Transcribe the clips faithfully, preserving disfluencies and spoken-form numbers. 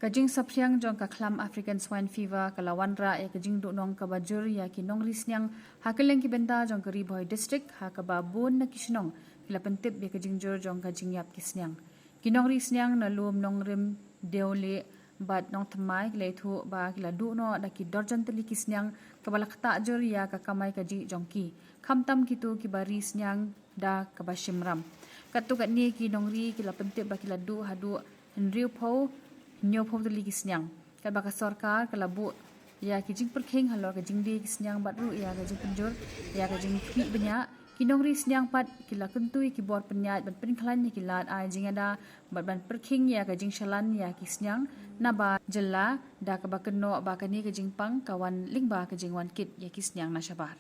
Ka jingsaphriang jong ka khlam African Swine Fever ka la wanrah ïa ka jingduhnong kaba jur ïa ki nongri sniang ha kylleng ki bynta jong ka Ri Bhoi District, ha kaba bun na ki shnong ki la pyntip ïa ka jingjur jong ka jingïap ki sniang. Ki nongri sniang na Lum Nongrim, Deoleh bad Nongthymmai ki la ïathuh ba ki la duh noh da ki dorjan tylli ki sniang kaba la ktah jur ïa ka kamai kajih jong ki, khamtam kito kiba ri sniang da kaba shim ram. Katto katne ki nongri ki la pyntip ba ki la duh haduh hynriewphew, hynñiewphew tylli ki sniang. Katba ka sorkar ka la buh ïa ki jingpyrkhing halor ka jingdie ki sniang bad ruh ïa ka jingpynjur ïa ka jingkhmih bniah, ki nongri sniang pat ki la kyntu ïa ki bor pynïaid ban pynkhlaiñ ïa ki lad ai jingada bad ban pyrkhing ïa ka jingshalan ïa ki sniang na bar jylla, da kaba kynnoh ba kane ka jingpang ka wan lyngba ka jingwan kit ïa ki sniang na shabar.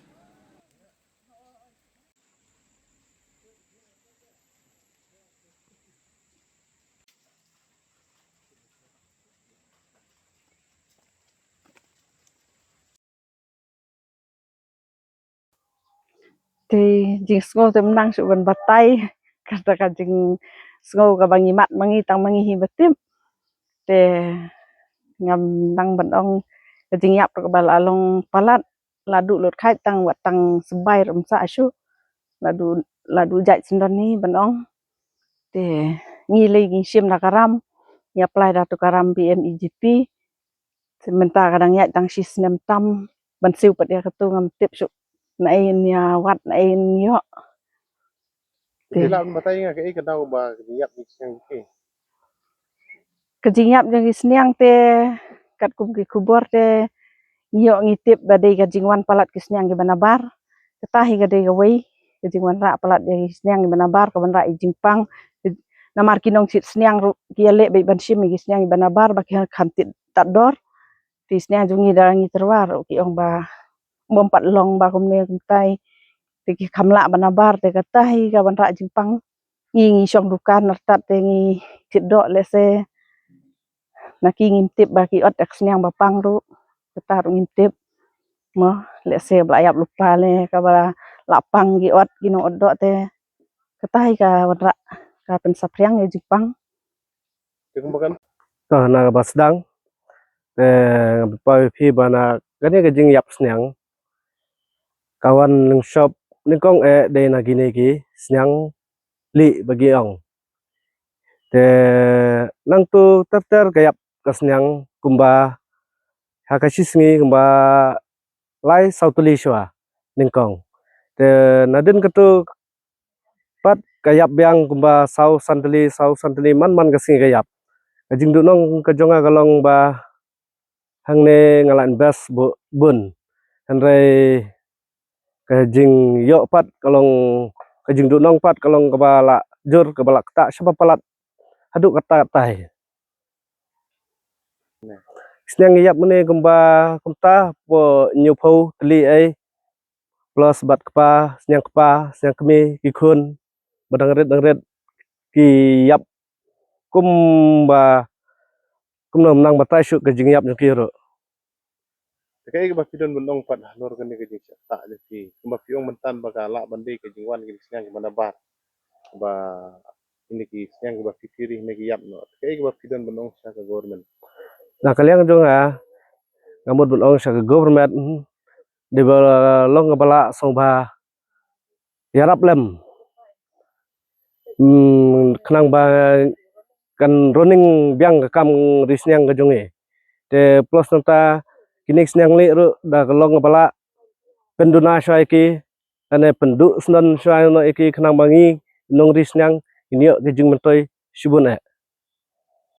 Te jingsngew te ym nang shuh ban batai, kata ka jingsngew kaba ngi mad ma ngi tang ma ngi hi ba tip. Te ngam nang ban ong, ka jingïap ruh kaba la long palat, la duh lut khaid tang wat tang symbai ruh ym sah shuh. La duh, la duh jait syndon hi ban ong. Te ngi lei ngi shim da ka ram, ngi apply da tu ka ram P M E G P. Te mynta ka dang ïaid tang shi snem tam, ban siew pat ïa katu ngam tip shuh naei yn ïa wad, naei yn ïoh. Te lah ban batai nga kaei ka daw ba ka jingïap ki sniang ki. Ka jingïap jong ki sniang te katkum ki khubor te ngi ïoh ngi tip ba dei ka jingwan palat ki sniang kiba nabar. Kata hi ka dei kawei ka jingwanrah palat ïa ki sniang kiba nabar, ka wanrah ïa jingpang. Namar ki nongshit sniang ruh ki ïaleh beit ban shim ïa ki sniang kiba nabar ba ki kham tied tad dor. Te sniang jong ngi da ngi tyrwa ruh ki ong ba ym pat long ba kumne kumtai. Te ki kham lah ban nabar, te kata hi ka wanrah jingpang. Ngi ngi shong dukan artat te ngi tied doh, lehse na ki ngim tip ba ki ot da ka sniang ba pang ruh. Kata ruh ngim tip. Mo, lehse ba la ïap lypa ne kaba la pang ki ot, ki nong ot doh te. Kata hi ka wanrah, ka pynsaphriang ïa jingpang. Te kumba kan. To na kaba sdang, te nga pynpaw ïa phi ba na kane ka jingïap sniang ka wan lyngshop nyngkong eh dei na kine ki sniang lieh ba ki ong. Te nangtu ter ter ka ïap ka sniang kumba ha ka shi sngi kumba lai saw tylli shuwa nyngkong. Te nadien katu pat ka ïap biang kumba saw san tylli, saw san tylli man man ka sngi ka ïap. Ka jingduhnong ka jong nga ka long ba hangne nga la invest bu-, bun. Hynrei ka jingïoh pat ka long, ka jingduhnong pat ka long kaba la jur, kaba la ktah shaba palat haduh katta katta hi. Sniang ïap mynne kumba kumta po hynñiewphew tylli ei. Plus bad kpa, sniang kpa, sniang kmie, ki khun ba dang rit dang rit ki ïap kumba, kumno ym nang batai shuh ka jingïap jong ki ruh. Te kaei kaba phi don ban ong pat halor kane ka jingshah ktah jong phi, kumba phi ong mynta ba ka lah ban dei ka jingwan ki sniang kiba nabar, ba kine ki sniang kiba phi phi ri ne ki ïap noh. Te kaei kaba phi don ban ong sha ka government? Na ka liang jong nga, nga mut ban ong sha ka government, hmm, dei ba long kaba la sngewbha ïarap lem. Hmm, khnang ba kan running biang ka kam ri sniang ka jong ngi. Te plus nangta kine ki sniang lieh ruh da ka long kaba la pynduna shuwa ïa ki, lane pynduh syndon shuwa noh ïa ki khnang ba ngi nongri sniang ngin ïoh ki jingmyntoi shibun eh.